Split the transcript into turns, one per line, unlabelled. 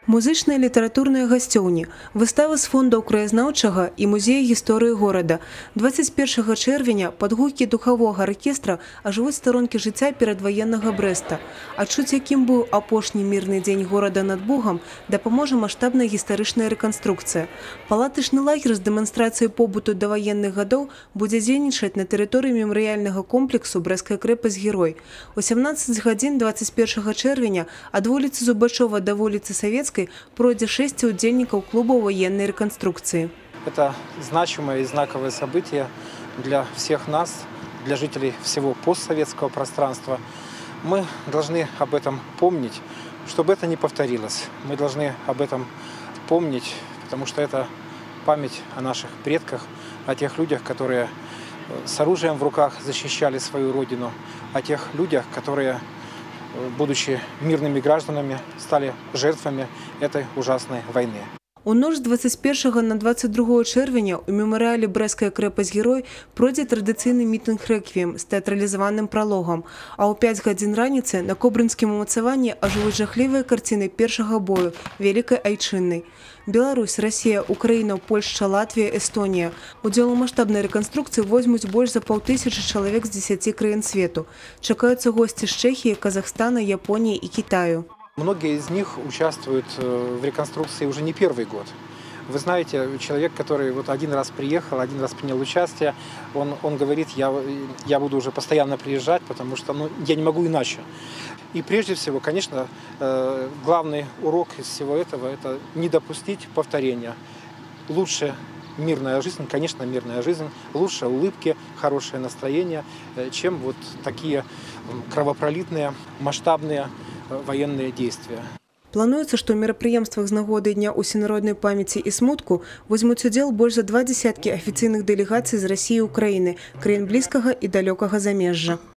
Музычныя, літаратурныя гасцёўні, выставы з фондаў краязнаўчага і музея гісторыі горада. 21 чэрвеня пад гукі духавога аркестра ажывуць старонкі жыцця перадваеннага Брэста. Адчуць, якім быў апошні мірны дзень горада над Бугам, дапаможа маштабная гістарычная рэканструкцыя. Палатачны лагер з дэманстрацыяй побыту даваенных гадоў будзе дзейнічаць на тэрыторыі мемарыяльнага комплексу «Брэсцкая крэпасць-герой». У 17 гадзін 21 чэрвеня ад вуліцы Зубачова да вуліцы Савецкай пройдзе шэсце удзельнікаў клуба военной реконструкции.
Это значимое и знаковое событие для всех нас, для жителей всего постсоветского пространства. Мы должны об этом помнить, чтобы это не повторилось. Мы должны об этом помнить, потому что это память о наших предках, о тех людях, которые с оружием в руках защищали свою родину, о тех людях, которые, будучи мирными гражданами, стали жертвами этой ужасной войны.
У ноч з 21 на 22 чэрвеня ў мемарыяле «Брэсцкая крэпасць-герой» пройдзе традыцыйны мітынг-рэквіем з тэатралізаваным пралогам. А ў 5 гадзін раніцы на кобрынскім умацаванні ажывуць жахлівыя карціны першага бою Вялікай Айчыннай. Беларусь, Расія, Украіна, Польшча, Латвія, Эстонія. Удзел у маштабнай рэканструкцыі возьмуць больш за паўтысячы чалавек з 10 краін свету. Чакаюцца госці з Чэхіі, Казахстана, Японіі і Кітаю.
Многие из них участвуют в реконструкции уже не первый год. Вы знаете, человек, который вот один раз приехал, один раз принял участие, он говорит: Я буду уже постоянно приезжать, потому что, ну, я не могу иначе». И прежде всего, конечно, главный урок из всего этого – это не допустить повторения. Лучше мирная жизнь, конечно, мирная жизнь, лучше улыбки, хорошее настроение, чем вот такие кровопролитные, масштабные военные действия.
Плануецца, што ў мерапрыемствах з нагоды Дня усенароднай памяці і смутку возьмуць удзел больш за два дзесяткі афіцыйных дэлегацый з Расіі і Украіны, краін блізкага і далёкага замежжа.